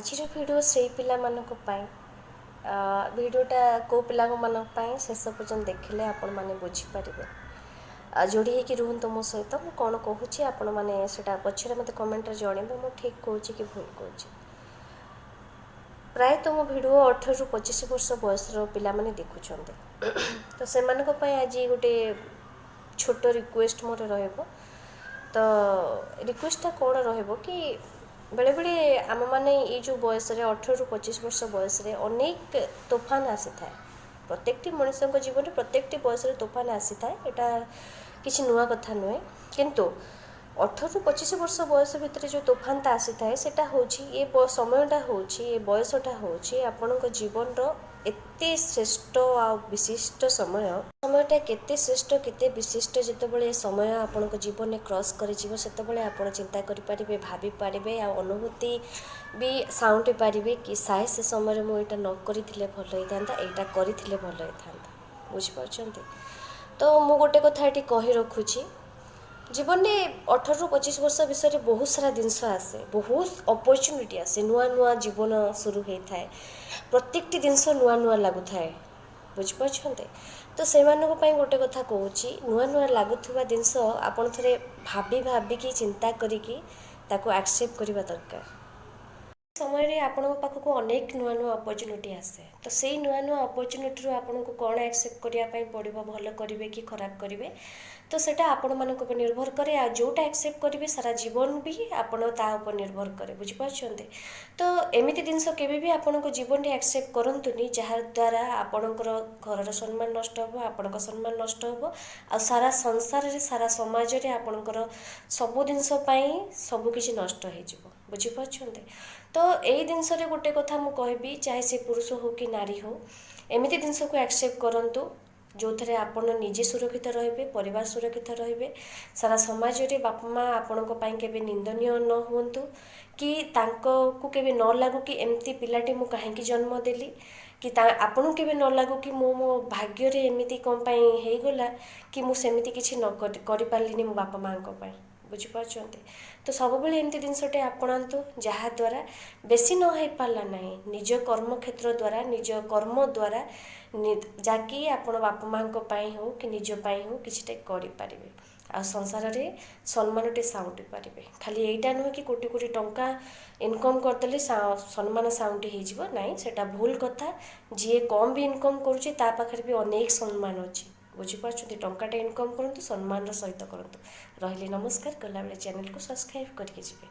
ଆଜିର ଭିଡ଼ିଓ ସେଇ ପିଲାମାନଙ୍କ ପାଇଁ। ଭିଡ଼ିଓଟା କେଉଁ ପିଲାମାନଙ୍କ ପାଇଁ, ଶେଷ ପର୍ଯ୍ୟନ୍ତ ଦେଖିଲେ ଆପଣମାନେ ବୁଝିପାରିବେ। ଯୋଡ଼ି ହେଇକି ରୁହନ୍ତୁ ମୋ ସହିତ। ମୁଁ କ'ଣ କହୁଛି, ଆପଣମାନେ ସେଇଟା ପଛରେ ମୋତେ କମେଣ୍ଟରେ ଜଣେଇବେ, ମୁଁ ଠିକ୍ କହୁଛି କି ଭୁଲ କହୁଛି। ପ୍ରାୟତଃ ମୋ ଭିଡ଼ିଓ 18ରୁ 25 ବର୍ଷ ବୟସର ପିଲାମାନେ ଦେଖୁଛନ୍ତି, ତ ସେମାନଙ୍କ ପାଇଁ ଆଜି ଗୋଟେ ଛୋଟ ରିକ୍ୱେଷ୍ଟ ମୋର ରହିବ। ତ ରିକ୍ୱେଷ୍ଟଟା କ'ଣ ରହିବ କି, ବେଳେବେଳେ ଆମମାନେ ଏଇ ଯେଉଁ ବୟସରେ, 18ରୁ 25 ବର୍ଷ ବୟସରେ ଅନେକ ତୋଫାନ ଆସିଥାଏ। ପ୍ରତ୍ୟେକଟି ମଣିଷଙ୍କ ଜୀବନରେ ପ୍ରତ୍ୟେକଟି ବୟସରେ ତୋଫାନ ଆସିଥାଏ, ଏଇଟା କିଛି ନୂଆ କଥା ନୁହେଁ। କିନ୍ତୁ 18ରୁ 25 ବର୍ଷ ବୟସ ଭିତରେ ଯେଉଁ ତୋଫାନଟା ଆସିଥାଏ, ସେଇଟା ହେଉଛି ଏ ସମୟଟା ହେଉଛି, ଏ ବୟସଟା ହେଉଛି ଆପଣଙ୍କ ଜୀବନର ଏତେ ଶ୍ରେଷ୍ଠ ଆଉ ବିଶିଷ୍ଟ ସମୟ। ସମୟଟା କେତେ ଶ୍ରେଷ୍ଠ, କେତେ ବିଶିଷ୍ଟ, ଯେତେବେଳେ ସମୟ ଆପଣଙ୍କ ଜୀବନରେ କ୍ରସ୍ କରିଯିବ, ସେତେବେଳେ ଆପଣ ଚିନ୍ତା କରିପାରିବେ, ଭାବିପାରିବେ ଆଉ ଅନୁଭୂତି ବି ସାଉଁଟି ପାରିବେ କି ସାଏ ସେ ସମୟରେ ମୁଁ ଏଇଟା ନ କରିଥିଲେ ଭଲ ହେଇଥାନ୍ତା, ଏଇଟା କରିଥିଲେ ଭଲ ହେଇଥାନ୍ତା। ବୁଝିପାରୁଛନ୍ତି ତ? ମୁଁ ଗୋଟେ କଥା ଏଠି କହି ରଖୁଛି, ଜୀବନରେ 18ରୁ 25 ବର୍ଷ ବିଷୟରେ ବହୁତ ସାରା ଜିନିଷ ଆସେ, ବହୁତ ଅପରଚ୍ୟୁନିଟି ଆସେ, ନୂଆ ନୂଆ ଜୀବନ ସୁରୁ ହେଇଥାଏ, ପ୍ରତ୍ୟେକଟି ଜିନିଷ ନୂଆ ନୂଆ ଲାଗୁଥାଏ। ବୁଝିପାରୁଛନ୍ତି ତ? ସେମାନଙ୍କ ପାଇଁ ଗୋଟେ କଥା କହୁଛି, ନୂଆ ନୂଆ ଲାଗୁଥିବା ଜିନିଷ ଆପଣ ଥରେ ଭାବି ଭାବିକି, ଚିନ୍ତା କରିକି ତାକୁ ଆକ୍ସେପ୍ଟ କରିବା ଦରକାର। ସମୟରେ ଆପଣଙ୍କ ପାଖକୁ ଅନେକ ନୂଆ ନୂଆ ଅପରଚ୍ୟୁନିଟି ଆସେ, ତ ସେଇ ନୂଆ ନୂଆ ଅପରଚ୍ୟୁନିଟିରୁ ଆପଣଙ୍କୁ କ'ଣ ଆକ୍ସେପ୍ଟ କରିବା ପାଇଁ ପଡ଼ିବ, ଭଲ କରିବେ କି ଖରାପ କରିବେ, ତ ସେଇଟା ଆପଣମାନଙ୍କ ଉପରେ ନିର୍ଭର କରେ। ଆଉ ଯେଉଁଟା ଆକ୍ସେପ୍ଟ କରିବେ, ସାରା ଜୀବନ ବି ଆପଣ ତା ଉପରେ ନିର୍ଭର କରେ। ବୁଝିପାରୁଛନ୍ତି ତ? ଏମିତି ଜିନିଷ କେବେ ବି ଆପଣଙ୍କ ଜୀବନରେ ଆକ୍ସେପ୍ଟ କରନ୍ତୁନି ଯାହାଦ୍ୱାରା ଆପଣଙ୍କର ଘରର ସମ୍ମାନ ନଷ୍ଟ ହେବ, ଆପଣଙ୍କ ସମ୍ମାନ ନଷ୍ଟ ହେବ, ଆଉ ସାରା ସଂସାରରେ, ସାରା ସମାଜରେ ଆପଣଙ୍କର ସବୁ ଜିନିଷ ପାଇଁ ସବୁକିଛି ନଷ୍ଟ ହେଇଯିବ। ବୁଝିପାରୁଛନ୍ତି ତ? ଏଇ ଜିନିଷରେ ଗୋଟେ କଥା ମୁଁ କହିବି, ଚାହେ ସେ ପୁରୁଷ ହଉ କି ନାରୀ ହଉ, ଏମିତି ଜିନିଷକୁ ଆକ୍ସେପ୍ଟ କରନ୍ତୁ ଯେଉଁଥିରେ ଆପଣ ନିଜେ ସୁରକ୍ଷିତ ରହିବେ, ପରିବାର ସୁରକ୍ଷିତ ରହିବେ, ସାରା ସମାଜରେ ବାପା ମା ଆପଣଙ୍କ ପାଇଁ କେବେ ନିନ୍ଦନୀୟ ନ ହୁଅନ୍ତୁ, କି ତାଙ୍କକୁ କେବେ ନ ଲାଗୁ କି ଏମିତି ପିଲାଟି ମୁଁ କାହିଁକି ଜନ୍ମ ଦେଲି, କି ତା ଆପଣଙ୍କୁ କେବେ ନ ଲାଗୁ କି ମୁଁ ମୋ ଭାଗ୍ୟରେ ଏମିତି କ'ଣ ପାଇଁ ହେଇଗଲା କି ମୁଁ ସେମିତି କିଛି ନ କରିପାରିଲିନି ମୋ ବାପା ମାଆଙ୍କ ପାଇଁ। ବୁଝିପାରୁଛନ୍ତି ତ? ସବୁବେଳେ ଏମିତି ଜିନିଷଟେ ଆପଣାନ୍ତୁ ଯାହାଦ୍ୱାରା ବେଶୀ ନ ହେଇପାରିଲା ନାହିଁ, ନିଜ କର୍ମକ୍ଷେତ୍ର ଦ୍ୱାରା, ନିଜ କର୍ମ ଦ୍ୱାରା, ଯାହାକି ଆପଣ ବାପା ମାଆଙ୍କ ପାଇଁ ହଉ କି ନିଜ ପାଇଁ ହଉ, କିଛିଟା କରିପାରିବେ ଆଉ ସଂସାରରେ ସମ୍ମାନଟେ ସାଉଁଟି ପାରିବେ। ଖାଲି ଏଇଟା ନୁହେଁ କି କୋଟି କୋଟି ଟଙ୍କା ଇନକମ୍ କରିଦେଲେ ସମ୍ମାନ ସାଉଁଟି ହେଇଯିବ। ନାହିଁ, ସେଇଟା ଭୁଲ କଥା। ଯିଏ କମ୍ ବି ଇନକମ୍ କରୁଛି, ତା ପାଖରେ ବି ଅନେକ ସମ୍ମାନ ଅଛି। ବୁଝିପାରୁଛନ୍ତି? ଟଙ୍କାଟେ ଇନକମ୍ କରନ୍ତୁ, ସମ୍ମାନର ସହିତ କରନ୍ତୁ। ରହିଲି, ନମସ୍କାର। ଗଲାବେଳେ ଚ୍ୟାନେଲକୁ ସବସ୍କ୍ରାଇବ୍ କରିକି ଯିବେ।